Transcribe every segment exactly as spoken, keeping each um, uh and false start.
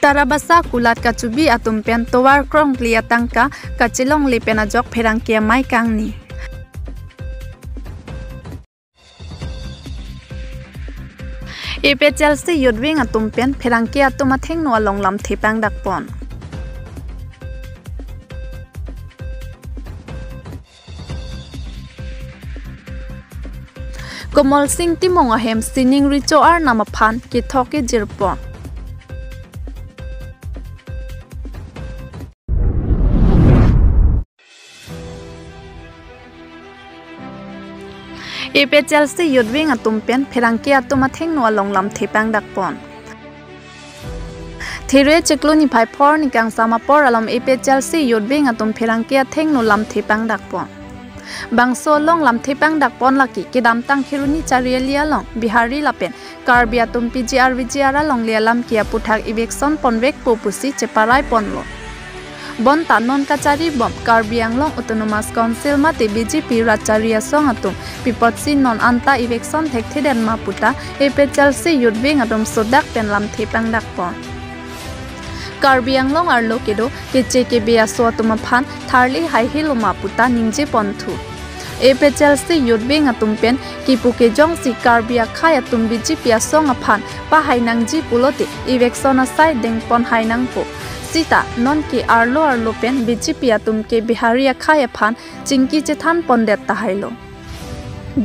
Tarabasa kulat kachubi atum pen tovar krongkli atangka kachelongle pen ajok pherangke amei kangni. A P H L C Youth Wing atum pen pherangke atum athengno along lamthe pangdakpon. Komol Sing Timung ahem sining recho arnam aphan kethok kejirpon. A P H L C Youth Wing atum pen pherangke atum athengno along lamthe pangdakpon. Therue chiklo niphai phor ni kangsam apor alom A P H L C Youth Wing atum pherangke athengno lamthe pangdakpon. Bangso along lamthe pangdakpon lake kedamtang Kheroni Chariali along Bihari lapen Karbi atum P G R V G R alongle alam ke aputhak eviction ponvekpo pusi cheparai ponlo. Bonta non kacharibom Karbi Anglong Autonomous Council mate B J P rat chari asong atum pi apotsi non anta eviction thekthedet ma puta A P H L C Youth Wing atum sodak pen lamthe pangdakpon. Karbi Anglong arlo kedo keche kebe aso atum aphan tharli haihelo ma puta ningjeponthu. A P H L C Youth Wing atum pen kipu ke jongsi Karbi akhei atum B J P asong aphan pahai nangji pulote eviction asai dengpon hai nangpo. Sita non ke arlo arlo pen B J P atum ke Bihari akhei aphan chingki chethan pondet tahailo.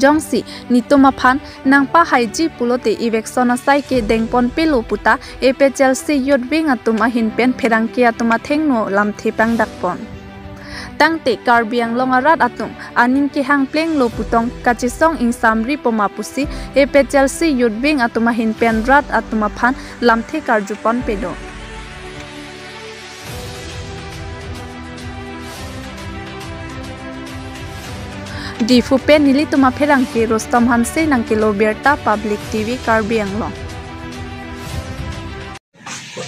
Jongsi netum aphan nangpahaiji pulote eviction asai ke dengponpelo puta A P H L C Youth Wing atum ahin pen pherangke atum athengno lamthe pangdakpon. Tangte Karbi Anglong arat atum aning kehang plenglo putong kachesong ingsamripo ma pusi A P H L C Youth Wing atum ahin pen rat atum aphan lamthe karjupon pedo. Diphu pen nelitum apherangke Rustom Hanse nangkelo birta Public T V Karbi Anglong.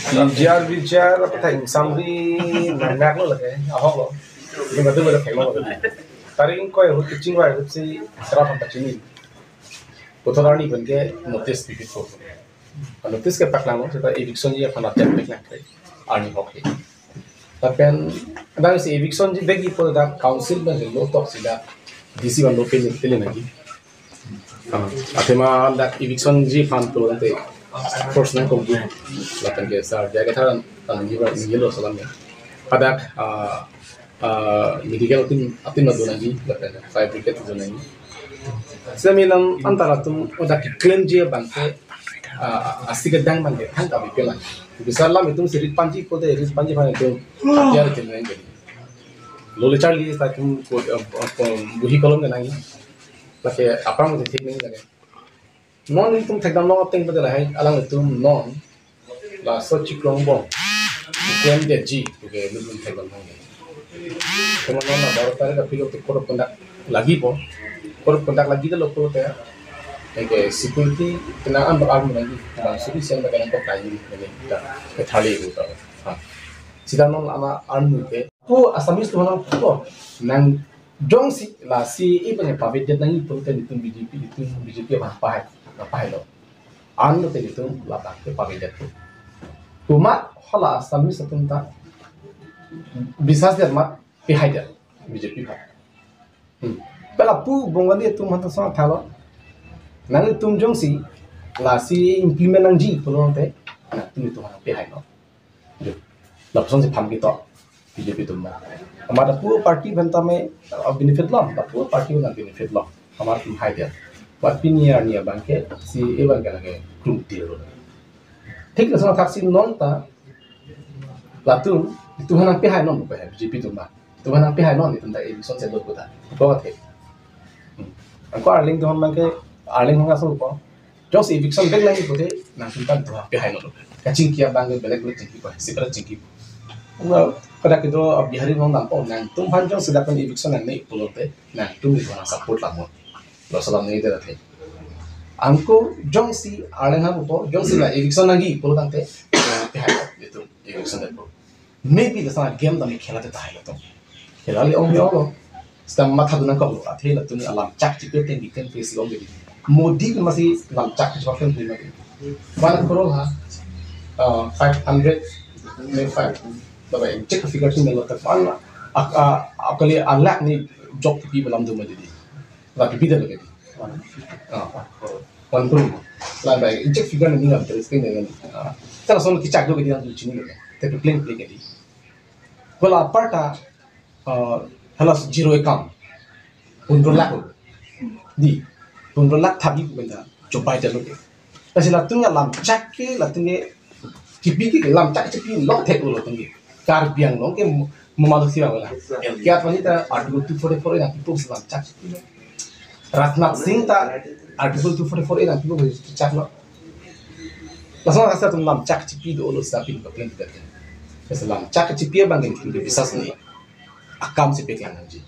P G R V G R apathai ingsamri nangnak lo lake, ahok lo. Ini betul betul kayak lo. Tarik ingkoi ahut kechingvai ahut si serap apa chini. Puthot arni pen ke notice pipitpo. Notice ke paklang lo, seta eviction ji aphan attempt paklang ke arni ahok he. Lapen adang si eviction ji bagi po dak council pen lo tok sida D C van lo pele pele nangji. Ah, athema dak eviction ji aphan pulote force nangkokji. Lapen ke sar jaga tharan tan ji ba ni lo salam ya. Padak ah, ah, medical team atum la do nangji, lapen fire brigade do nangji. Semi lam antara atum oda ke claim ji abang ke, ah, asik kedang abang ke thang kabi pelang. Bisa lam itum si rit panji kote rit panji aphan itum hatiar ke nangji. Lole charli sa itum ko, ah, ko buhi kolom ke nangji. Lake apang ke thik nangji lake. Non itum thekdam long ateng pada lahai alanglitum non laso chiklongbom. Itum detji, oke, itum thekdam long. Cuma non na baru tarik apilo te code of conduct lagipo. Code of conduct lagi dolo ko te. Oke, security kena am am lagi. Bang suri siang bagi nangkok kayu ini kita kethali itu. Ha. Sida non ana army ke. Ko Assamese tu mana ko nang jongsi la C A A abang pavedet nangji pulote itum B J P, itum B J P aphan pahai, pahailo. Anlo te itum ladak ke pavedet. Cuma hala Assamese atum ta bisas det mat pehaidet B J P aphan. Hmm. Pela pu Bongali atum aphan ta song thalo. Nangtum jongsi la C A A implement nangji pulote nangtum itum aphan pehailo. Lapuson si pham kito B J P atum ma. Amat lapu party aphan tame, uh, benefit lo, lapu party aphan benefit lo. Amat atum hai dia. But pini arni abang ke C A A abang ke lake tum tir lo. Thik lason athak si non ta latum itum aphan pehai non pehai B J P atum ma. Itum aphan pehai non itum ta eviction si do kota. Ko athe. Hmm. Angko Arleng atum abang ke Arleng hong asal ko. Jongsi eviction bek nangji pute nangtum ta itum aphan pehai non. Kachingki abang ke belek belek chingki pa, separate chingki. Well, pada kedo Bihari nong nampo nangtum aphan jongsi lapen eviction nangne pulote nangtum itum aphan support lamon. Lo salam ne ida athe. Angko jongsi Arleng ha pupo jongsi la eviction nangji pulo tangte pehai itum eviction det po. Maybe the sana game tame khela te tahai latum. Khela le ong ong lo. Stam matha dunang ko lo. Athe latum alam chak chipe ten di ten pe si ong di. Modi ke masi lam chak chipe ten di mati. Mana korol ha. Uh, five hundred, may five. Baba, exact figure si melo tak pan la. Ak, a, akali alak ni job kipi balam do ma didi. La kipi da lagi. Ah, one crore. La ba, exact figure ni lam terus kene kan. Ah, ta lason kechak do ke di nang chini lo. Tapi plain plain ke di. Wala aparta, ah, halas zero account. Pondro lakh. Di. Pondro lakh thabi benda. Chobai jalo ke. Lasi latum ya lamchak ke, latum ke kipi ke lamchak kipi lo thek lo latum ke. Karbi Anglong ke mamalu si wala. L K Advani ta Article two forty-four A nangpipo si lamchak kipi lo. Rajnath Singh ta Article two forty-four A nangpipo si chak lo. Lason asa latum lamchak kipi dolo sa pin problem tidak. Lasi lamchak kipi abang ke bisa sini. Akam si peklang nangji.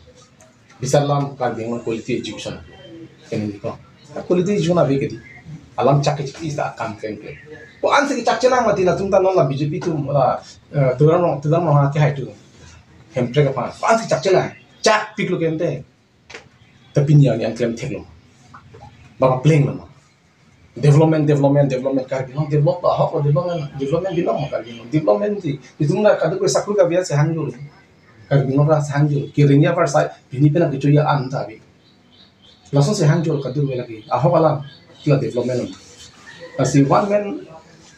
Bisa lam Karbi Anglong quality education. Kene ko. Quality education ave ke di. Alamchak kipi sa akam kene ke. Ko ansi chakche lang mati latum ta non la B J P atum la, eh, Tuliram Ronghang, Tuliram Ronghang ke hai tu. Hemprek apa? Ko ansi chakche lang. Chakpik lo kente. Tapi ni yang yang klem thek lo. Baba plain lo ma. Development, development, development, Karbi Anglong develop, ahok lo development, development bilang ma Karbi Anglong. Development di, di tung na kaduk sakul ka biasa hang dulu. Karbi Anglong ras hang dulu. Kiring ya par sai, pini pena kecho ya an ta bi. Lason si hang dulu kaduk lagi. Ahok alam, kila development. Lasi one man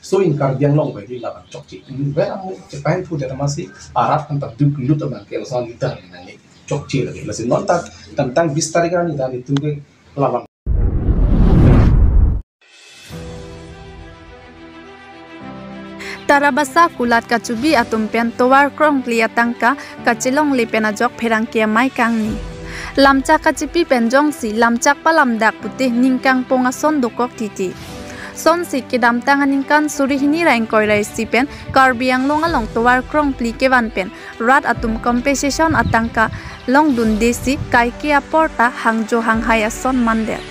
show in Karbi Anglong bai di labang chokche. Ber ang chepain pu data masi, arat kan ta duk lut abang ke lason leader ni nani. Chokche lagi. Lasi non ta, tang tang bis tarik ni ta ni tung ke labang. Tarabasa kulat kachubi atum pen tovar krongkli atangka kachelongle pen ajok pherangke amei kangni. Lamchak kachipi pen jongsi lamchak palamdak pute ningkangpong ason dokok titi. Sonsi kedamtang aningkan suri hini ra ingkoi ra isi pen Karbi Anglong along tovar krongkli kevan pen rat atum compensation atangka longdunde si kaike apor ta hangjo hanghai ason mandet.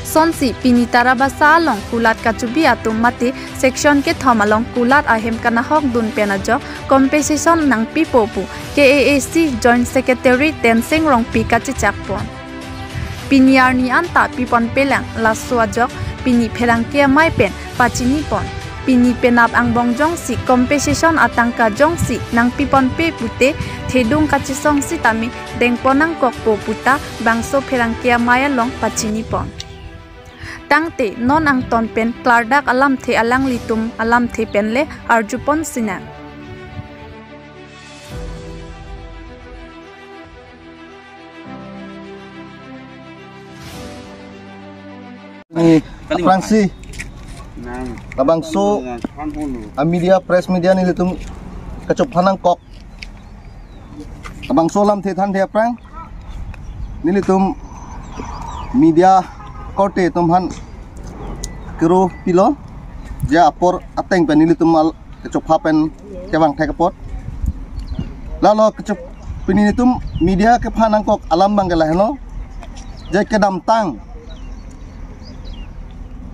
Sonsi pini Tarabasa along kulat kachubi atum mate section kethom along kulat ahem kanahok dun pen ajok compensation nangpipo pu K A A C Joint Secretary Tensing Rongpi kachechak pon. Pini arni anta pipon pelang, laso ajok pini pherangke amei pen pachini pon. Pini penap angbong jongsi compensation atangka jongsi nangpipon pe pute thedung kachesong sitame dengpon nangkokpo puta bangso pherangke amei along pachini pon. Tangte non angton pen klardak alamthe alanglitum alamthe pen le arjupon sinang. Ni aphrangsi labangso a media, press media nelitum kachopha nangkok. Labangso alamthe thanthe aphrang nelitum media korte atum aphan kero pilo, je apor ateng pen nelitum al kachopha pen kevang thek apot. Lalo kachop pini nelitum media kepha nangkok alam abang ke lahenlo. Je kedamtang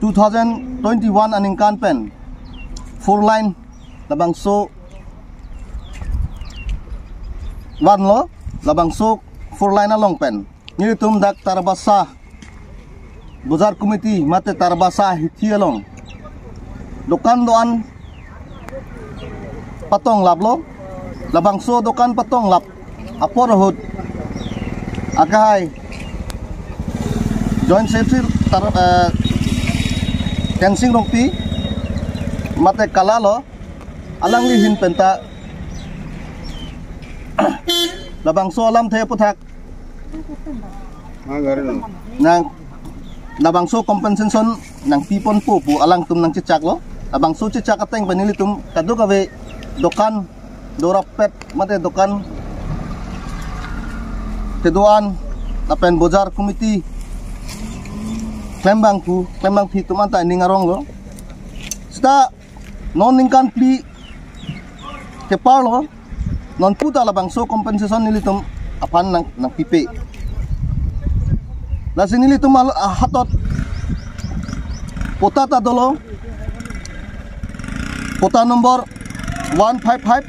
two thousand twenty-one aningkan pen four lane labangso vanlo, labangso four lane along pen nelitum dak Tarabasa Bazar Committee mate Tarabasa hithi along dokan do-an patong laplo. Labangso dokan patong lap apor ahut akehai Joint Secretary Tar-, eh, Tensing Rongpi mate kalalo, alangli ahin penta labangso alamthe aputhak nang labangso compensation nangpiponpo pu alangtum nangchechaklo. Labangso chechak ateng pen nelitum kadokave dokan dorapet mate dokan kedo-an lapen bazar committee klembangphu klembangpi atum anta ning aronglo. Seta non ningkan phli keparlo, non puta labangso compensation nelitum aphan nang, nangpipe. Lasi nelitum al-, ahatot pota ta dolo, pota number one five five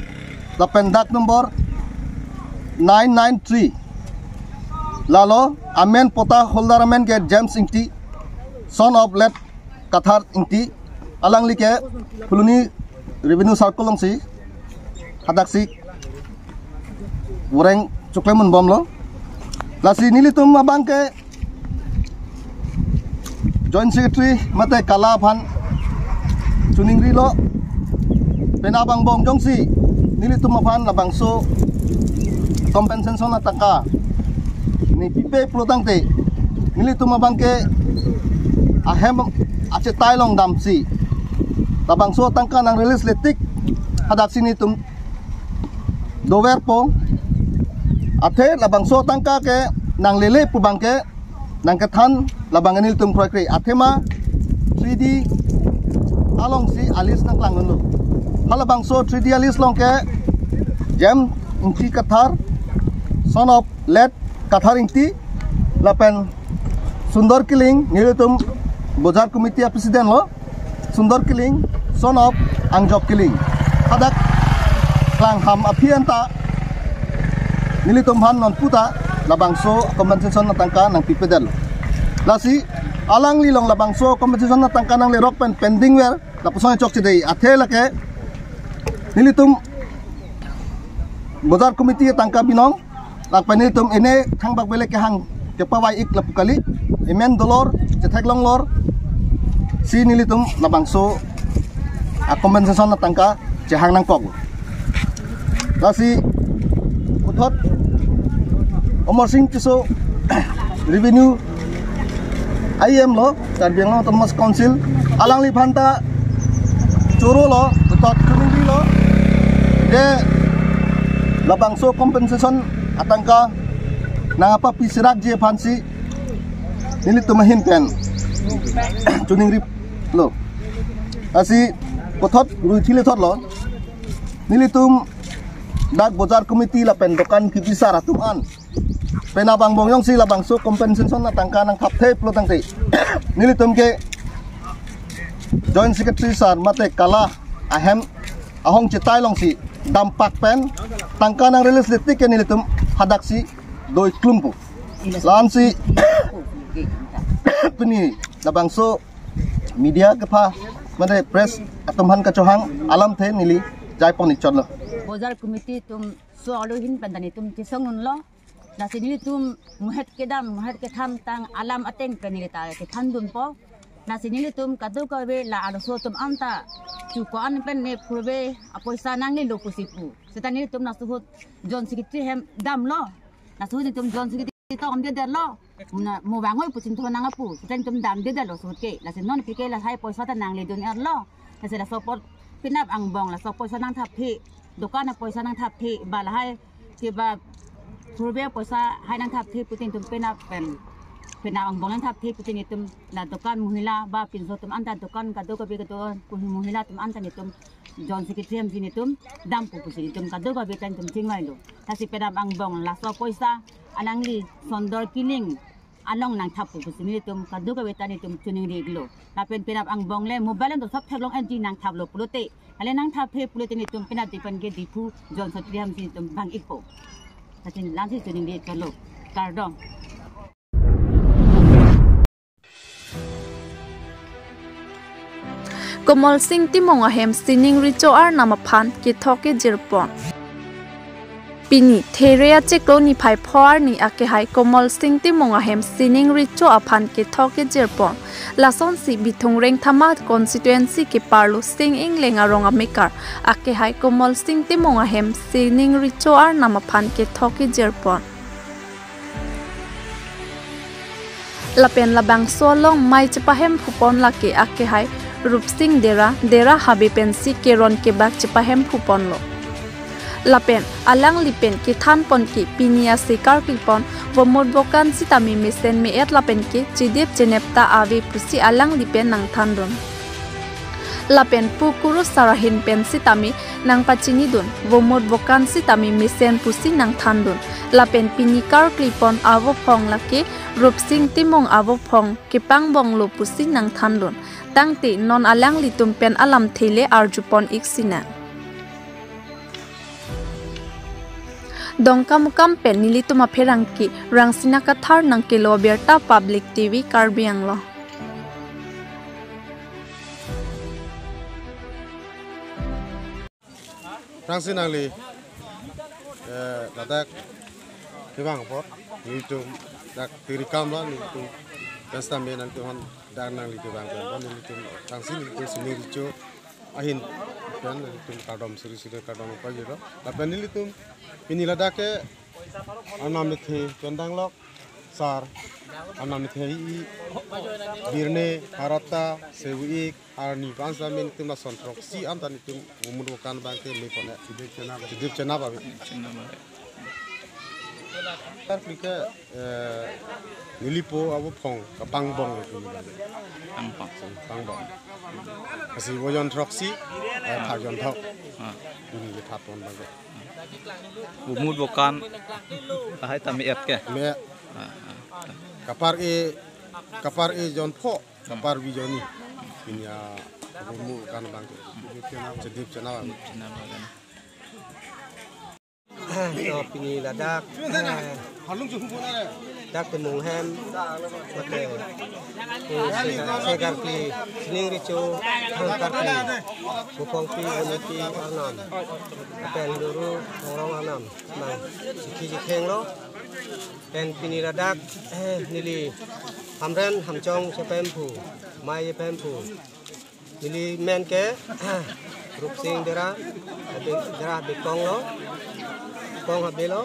lapen dak number nine nine three. Lalo amen, pota holder amen ke James Ingti, son of late Kathar Ingti. Alangli ke Phuloni Revenue Circle alongsi hadaksi voreng choklemun bomlo. Lasi nelitum abang ke Joint Secretary mate kala aphan choningrilo, penap angbong jongsi nelitum aphan labangso compensation atangka nepipe pulo tangte, nelitum abang ke ahem achetai along damsi labangso atangka nang release letik hadaksi nelitum doverpo. Athe labangso atangka ke nanglele pu abang ke nangkethan labang nelitum kroikre. Athema three D alongsi a-list nangklang dunlo. Halabangso three D a-list along ke Jem Ingti Kathar, son of late Kathar Ingti, lapen Sundor Killing, nelitum Bojar Committee a-president lo, Sundor Killing, son of Angjok Killing. Hadak klangham aphi anta nelitum aphan nonputa labangso compensation atangka nangpipedetlo. Lasi alangli along labangso compensation atangka nanglerok pen pending ver lapuson chokchedei. Athe lake nelitum Bojar Committee atangka binong, lapen nelitum ene thangbak bele kehang kepavai ik lapu kali, emen dolor chetheklonglor si nelitum labangso a-compensation atangka chehang nangkok. Lasi puthot Amarsing Tisso Revenue I M lo, Karbi Anglong Autonomous Council, alangliphan ta chorolo, puthot choningrilo, je labangso compensation atangka nangpapi serakji aphansi nelitum ahin pen choningrilo. Lasi puthot ruithile thotlo, nelitum dak Bojar Committee lapen dokan kebi asar atum an penap angbong jongsi labangso compensation atangka nangthapthe pulo tangte, nelitum ke Joint Secretary sir mate kala ahem ahong chetai alongsi dampak pen tangka nang release letik ke nelitum hadaksi doiklumpo. La-ansi pini labangso media kepha mate press atum aphan kachohang alamthe neli jaipon ikchotlo. Bojar Committee atum so alu ahin pen ta nelitum chesong dunlo. Lasi nelitum muhet kedam, muhet kethan tang alam ateng pen neli ta kethan dunpo. Lasi nelitum kadokave la arloso atum anta chu ko-an pen ne purbe apoisa nanglelo pusi pu. Seta nelitum laso ahut Joint Secretary hem damlo. Laso ahut nelitum Joint Secretary tong dedetlo. Mo vangoi pusi nelitum nangpu. Seta nelitum damdedetlo laso ahut ke. Lasi non aphi ke lahai poisa ta nangledun erlo. Lasi laso apot penap angbong laso apoisa nangthapthe, dokan apoisa nangthapthe, ba lahai ke ba purbe apoisa hai nangthapthe putin nelitum penap pen, penap angbong nangthapthe putin nelitum la dokan mohila ba pinso atum anta dokan kadokave kedo mohila atum anta nelitum Joint Secretary hemsi nelitum dampo pusi nelitum kadokave ta nelitum chingvailo. Lasi penap angbong laso apoisa alangli Sundor Killing along nangthappo pusi nelitum kadokave ta nelitum choningrilo. Lapen penap angbong le mobile an do sop theklong anji nangthaplo pulote, ale nangthapthe pulote nelitum penap dipan ke Diphu Joint Secretary hemsi nelitum bang ikpo. Lasi la-ansi choningri chotlo. Kardom. Komolsing Timung ahem sining recho arnam aphan kethok kejirpon. Pini There achiklo niphai pho arni akehai Komolsing Timung ahem sining recho aphan kethok kejirpon. Lasonsi Bithung Rengthama constituency keparlo Sing Ingleng arong amekar akehai Komolsing Timung ahem sining recho arnam aphan kethok kejirpon. Lapen labangso along mei chepahemphupon lake akehai Rupsing Dera, Dera Habe pensi keron kebak chepahemphuponlo. Lapen alangli pen kethanpon ke pini ase karklipon vomut vokan sitame mesen me-et lapen ke chedip chenep ta ave pusi alangli pen nangthandun. Lapen pu kurusar ahin pen sitame nangpachinidun, vomut vokan sitame mesen pusi nangthandun. Lapen pini karklipon avophong lake Rupsing Timung avophong kepangbonglo pusi nangthandun. Tangte non alanglitum pen alamthe le arjupon iksinang. Dongkamukam pen nelitum apherangke Rangsina Kathar nangkelo abirta Public T V Karbi Anglong. Thangsi nangli, eh, ladak kevang apot, nelitum dak tirikam lo, nelitum pen sitame nangtum aphan dak nangli kevang apot, nelitum thangsi nelitum sining recho ahin pen nelitum kardom suri suri kardom pajirlo. Lapen nelitum pini ladak ke Arnam Methe pen danglok sar, Arnam Methe hi, Birne, Harata, Sebuik, arni bangsa nelitum lason throksi anta nelitum umur bukan bangke me pon e. Sudip Chenab abi. Sudip Chenab abi. Karkli ke, eh, nelipo abu phong kapangbong itu ni bang. Pangbong. Pangbong. Kasi bojon throksi, eh, phajon thok. Ah. Ini ke thapon bangke. Umur bukan, ahai ta me-et ke? Me-et. Ah, ah. Kapar e, kapar e jon pho, kapar bi jon ni. Pini a, umur bukan bangke. Sudip Chenab. Chenab kan. So pini ladak, eh, dak Timung hem, mate, eh, Sega-, Segarkli, sining recho, eh, karkli, Bupongpi, Boniti, Arnam, lapen Duru, Hongrong Arnam, mang, chikhi chikheng lo, pen pini ladak, eh, neli, Hamren, Hamchong, chepemphu, Mei chepemphu, neli men ke, Rupsing Dera, Habe-, Dera Habe Kong lo, Kong Habe lo.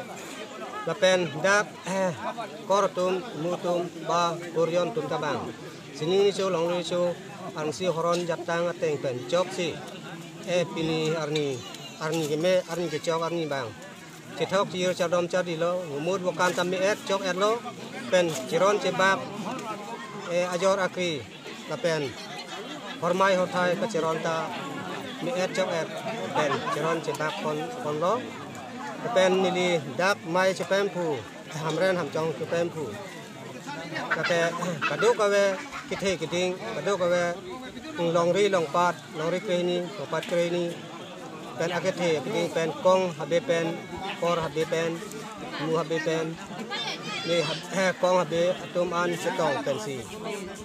Lapen dak, eh, kor atum, mu atum, ba, kurjon atum ta bang. Sining recho, long recho, arnisi horon jatang ateng pen choksi. Eh, pini arni, arni keme, arni kechok, arni bang. Chethok chir chardom chardi lo, umur bukan ta me-et chok-et lo, pen cheron chebak, eh, ajor akri, lapen hormai horthai kacheron ta me-et chok-et, pen cheron chebak pon, pon lo, pen neli dak Mei chepemphu, Hamren Hamchong chepemphu. Kate kadokave kethe keding, kadokave longri longpat, longri krehini, longpat krehini, pen akethe keding pen Kong Habe pen, Kor Habe pen, Mu Habe pen, ne Hab-, eh, Kong Habe atum an chetong pensi.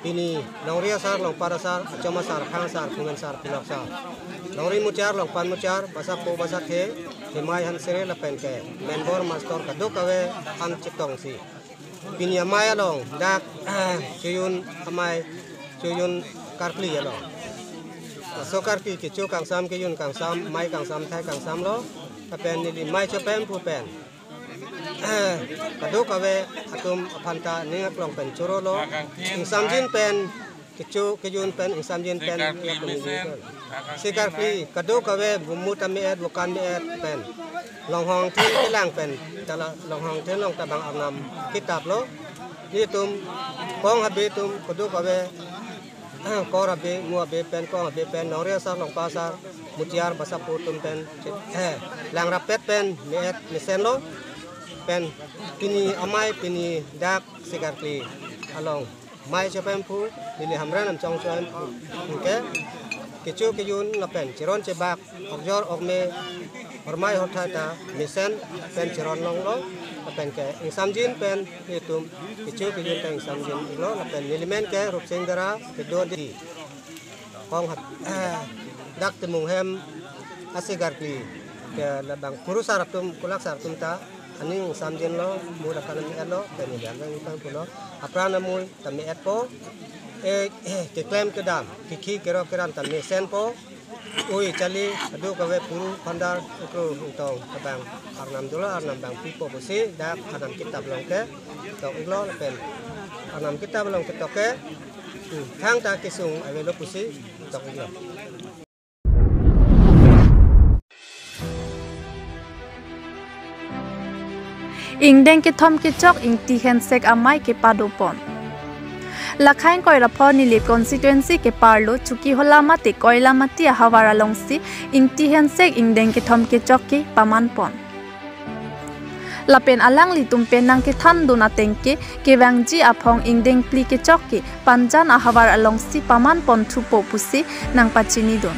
Pini longri asar, longpat asar, achom asar, khang asar, phumen asar, phulak asar, longri muchar, longpat muchar, basa po basa the, hemai hansere lapen ke, menbor mastor kadokave an chetongsi. Pini amei along dak, chojun amei, chojun karkli along. Laso karkli kecho kangsam, kejun kangsam, mei kangsam, thai kangsam lo. Lapen neli Mei chepemphu pen, kadokave atum aphan ta ning aklong pen choro lo. Ingsamjin pen, kecho kejun pen, ingsamjin pen, Segarkli ya pen mesen. Segarkli, kadokave, bumu ta me-et, bukan me-et pen. Longhong thir kelang pen, ta la longhong thir along ta bang Arnam kitap lo. Nelitum, Kong Habe atum, kadokave, Kor Habe, Mu Habe pen, Kong Habe pen, longri asar, longpat asar, muchar, basa po atum pen, eh, langrapet pen, me-et, mesen lo. Pen, pini amei, pini dak, Segarkli along Mei chepemphu, neli Hamren Hamchong chepemphu ke, kecho kejun lapen cheron chebak, okjor okme, hormai horthai ta mesen pen cheron longlo, lapen ke ingsamjin pen nelitum kecho kejun ta ingsamjin lo, lapen neli men ke Rupsing Dera, kedon di. Kong Hab-, eh, dak Timung hem a-Segarkli ke labang kurusar atum, kulak sar atum ta aning ingsamjin lo, mu dak kanan elo, pen neli Hamren Hamchong pulo, apran amui ta me-etpo, eh, eh, keklem kedam, kekhi kerok keran ta mesenpo, ui charli, kadokave puru phandar, ukro ingtong, kabang Arnam dolo, Arnam bang pipo pusi, dak Arnam kitap along ketok-iklo, lapen Arnam kitap along ketok ke, hmm, thangta kesung avelo pusi, tok-iklo. Ingdeng kethom kechok Ingti Hensek amei kepadopon. Lakhang Koirapho Nilip constituency keparlo Chokihola mate Koilamati ahavar alongsi Ingti Hensek ingdeng kethom kechok ke pamanpon. Lapen alanglitum pen nangkethandun ateng ke kevangji aphong ingdeng phli kechok ke Panjan ahavar alongsi pamanpon thupo pusi nangpachinidun.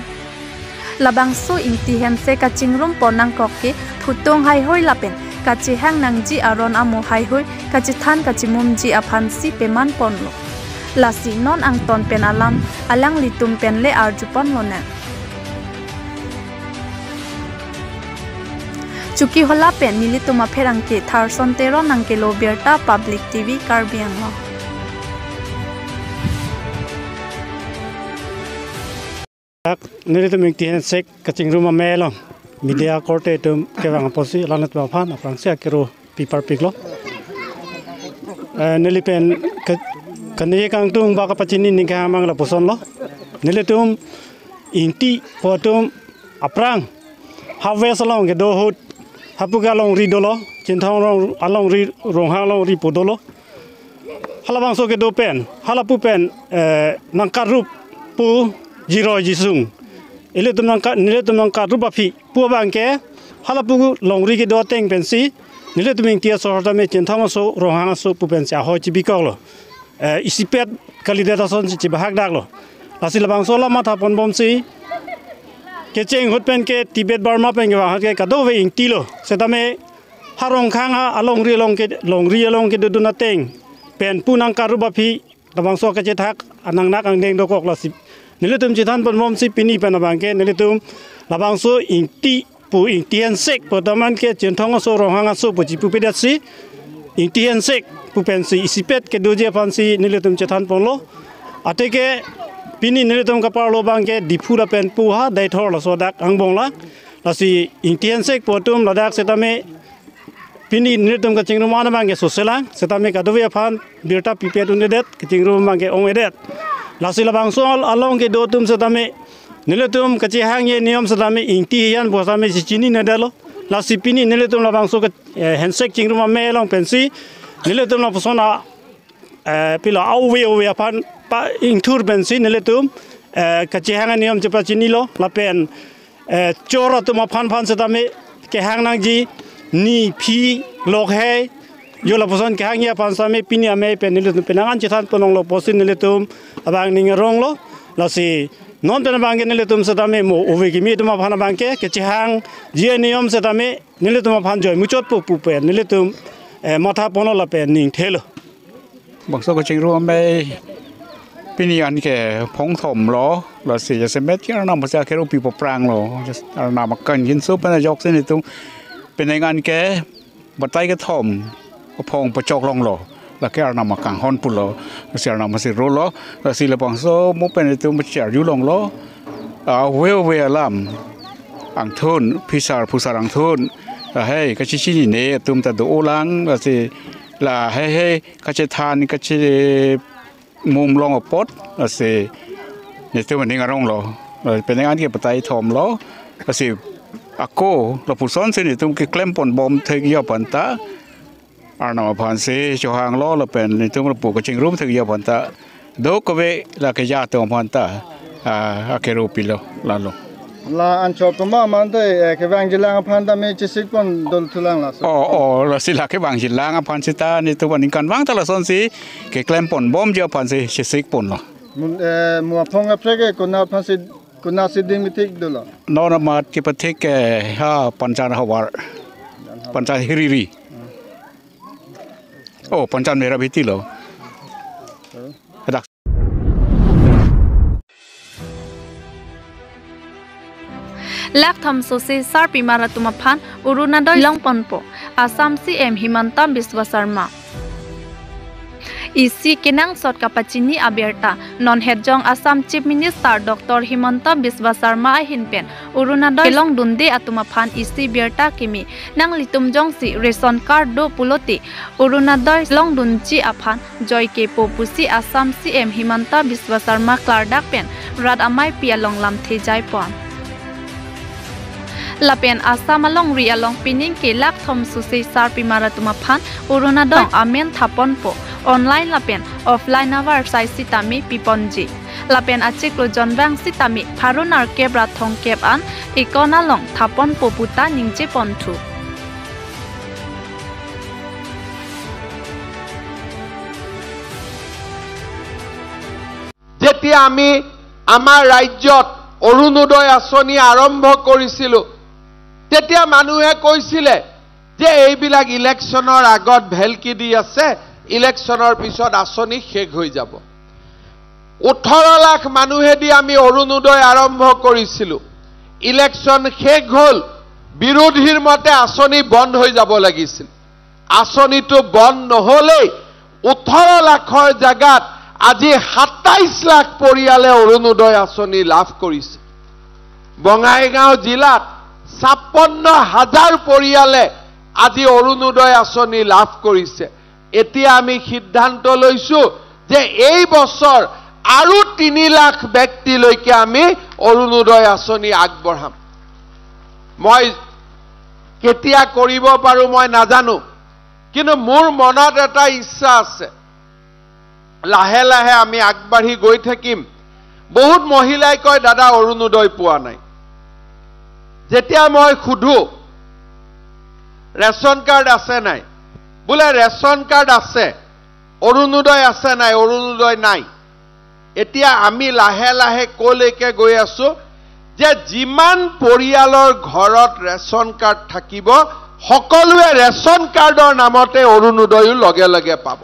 Labangso Ingti Hensek kachingrumpon nangkok ke phutung haihui lapen kachehang nangji aron amo haihui kachethan kachemumji aphansi pemanponlo. Lasi non angton pen alam alanglitum pen le arjuponlonang. Chokihola pen nelitum apherangke Tharson Teron nangkelo birta Public T V Karbi Anglong. Dak nelitum Ingti Hensek kachingrum amei along media korte atum kevang apotsi alanglitum aphan aphrangsi akero piparpiklo. Eh, neli pen ke, kene kangtung ba kapachini ningkang amang lapusonlo. Nelitum Ingti pu atum aphrang ha West along kedo ahut hapu ke alongri dolo, Chinthong along, alongri, Ronghang alongri pu dolo. Halabangso kedo pen, halapu pen, eh, nangkarjup pu jiroi jisung. Ilitum nangka, nelitum nangkarjup aphi pu abangke, halapu longri kedo ateng pensi, nelitum Ingti aso tame Chinthong aso, Ronghang aso pu pensi ahoi chibikoklo. Eh, isipet kalidet asonsi chibahak daklo. Lasi labangso alam matha ponbomsi, kecheng ahut pen ke Tibet Burma pen kevang ahut ke kadokave Ingtilo. Setame ha Ronghang ha alongri along ke, longri along kedodun ateng pen pu nangkarjup aphi labangso kachethak anangnak angdeng dokok lasi nelitum chethan ponbomsi pini pen abangke nelitum labangso Ingti pu Ingti Hensek pu atum an ke Chinthong aso, Ronghang aso pu chipupedetsi Ingti Hensek pu pensi isipet kedoji aphansi nelitum chethan ponlo. Athe ke pini nelitum kaparlo abangke Diphu lapen pu ha Deithor laso adak angbong lang. Lasi Ingti Hensek pu atum ladak setame pini nelitum kachingrum an abangke soselang, setame kadokave aphan birta pipet un'edet, kachingrum abangke ong'edet. Lasi labangso al-, along kedo atum setame nelitum kachehangji niom setame Ingti hiyan pu setame si chininedetlo. Lasi pini nelitum labangso ke, eh, Hensek chingrum amei along pensi nelitum lapuson a, eh, pilo ave ave aphan pa ingthur pensi nelitum, eh, kachehang aniom chepachinilo lapen, eh, chor atum aphan aphan setame kehang nangji, ni phi lok hei jo lapuson kehangji aphan setame pini amei pen nelitum penang an chethan ponlonglo apotsi nelitum abang ning aronglo. Lasi non pen abangke nelitum setame mo ave kimi atum aphan abangke kachehangji aniom setame nelitum aphan joi muchotpo pu pen nelitum, eh, matha ponlo lapen ning thelo. Bangso kachingrum amei pini an ke phong thomlo, lasi jasemet ke Arnam si akero pipo pranglo, jas-, Arnam akangjinso pen ajoksi nelitum penang an ke batai kethom aphong pachok longlo, lake Arnam akanghon pulo, lasi Arnam si rolo, lasi labangso mo pen nelitum charju longlo, ave ave alam angthun, phisar phusar angthun, lahei kachechinine atum ta do-olang, lasi lahei hei kachethan kachemum long apot, lasi nelitum aning aronglo, penang an ke batai thomlo, lasi ako lapusonsi nelitum keklem ponbom thekji aphan ta Arnam aphansi chohanglo lapen nelitum lapu kachingrum thekji aphan ta dokave la keja atum aphan ta, ah, akero pilo lalo. La anchot pama mante, eh, kevangjilang aphan tame chesik pon dol thulang laso. Oh, oh, lasi la kevangjilang aphan seta nelitum aningkanvang ta lasonsi keklem ponbomji aphansi chesik ponlo. Mun, eh, mo aphong aphrek ke konat aphansi, konatsi ding methik dolo? Non amat kepathik ke ha Panchan havar. Panchan Hiriri. Oh, Panchan Merabhiti lo. Dak. Lakh thom sose sarpimar atum aphan Orunodoi longponpo Assam C M Himanta Biswa Sarma. Isi kenangsot kapachini abirta, non hetjong Assam Chief Minister Doctor Himanta Biswa Sarma ahin pen Orunodoi kelongdunde atum aphan isi birta kimi, nanglitum jongsi ration card do pulote Orunodoi longdunji aphan joikepo pusi Assam C M Himanta Biswa Sarma klardak pen rat ameipi along lamthe jaipon. Lapen Assam alongri along pining ke lakh thom sose sarpimar atum aphan Orunodoi amen thaponpo, online lapen offline avarsai sitame piponji. Lapen achiklo jonvang sitame pharo nerkep ra thomkep an account along thaponpo puta ningjeponthu. যেতিয়া আমি আমাৰ ৰাজ্যত অৰুণোদয় আঁচনি আৰম্ভ কৰিছিলো, তেতিয়া মানুহে কৈছিলে যে এইবিলাক ইলেকশ্যনৰ আগত ভেলকি দি আছে, ইলেকশ্যনৰ পিছত আঁচনি শেষ হৈ যাব। ওঠৰ লাখ মানুহেদি আমি অৰুণোদয় আৰম্ভ কৰিছিলো, ইলেকশ্যন শেষ হ'ল, বিৰোধীৰ মতে আঁচনি বন্ধ হৈ যাব লাগিছিল। আঁচনিটো বন্ধ নহ'লেই ওঠৰ লাখৰ জাগাত আজি সাতাইছ লাখ পৰিয়ালে অৰুণোদয় আঁচনি লাভ কৰিছে। বঙাইগাঁও জিলাত ছাপন্ন হাজাৰ পৰিয়ালে আজি অৰুণোদয় আঁচনি লাভ কৰিছে। এতিয়া আমি সিদ্ধান্ত লৈছো যে এই বছৰ আৰু তিনি লাখ ব্যক্তিলৈকে আমি অৰুণোদয় আঁচনি আগবঢ়াম। মই কেতিয়া কৰিব পাৰো মই নাজানো, কিন্তু মোৰ মনত এটা ইচ্ছা আছে, লাহে লাহে আমি আগবাঢ়ি গৈ থাকিম। বহুত মহিলাই কয়, "দাদা, অৰুণোদয় পোৱা নাই।" যেতিয়া মই সুধো, "ৰেচন কাৰ্ড আছে নাই?" বোলে, "ৰেচন কাৰ্ড আছে, অৰুণোদয় আছে নাই?" অৰুণোদয় নাই। এতিয়া আমি লাহে লাহে কলৈকে গৈ আছো যে যিমান পৰিয়ালৰ ঘৰত ৰেচন কাৰ্ড থাকিব, সকলোৱে ৰেচন কাৰ্ডৰ নামতে অৰুণোদয়ো লগে লগে পাব।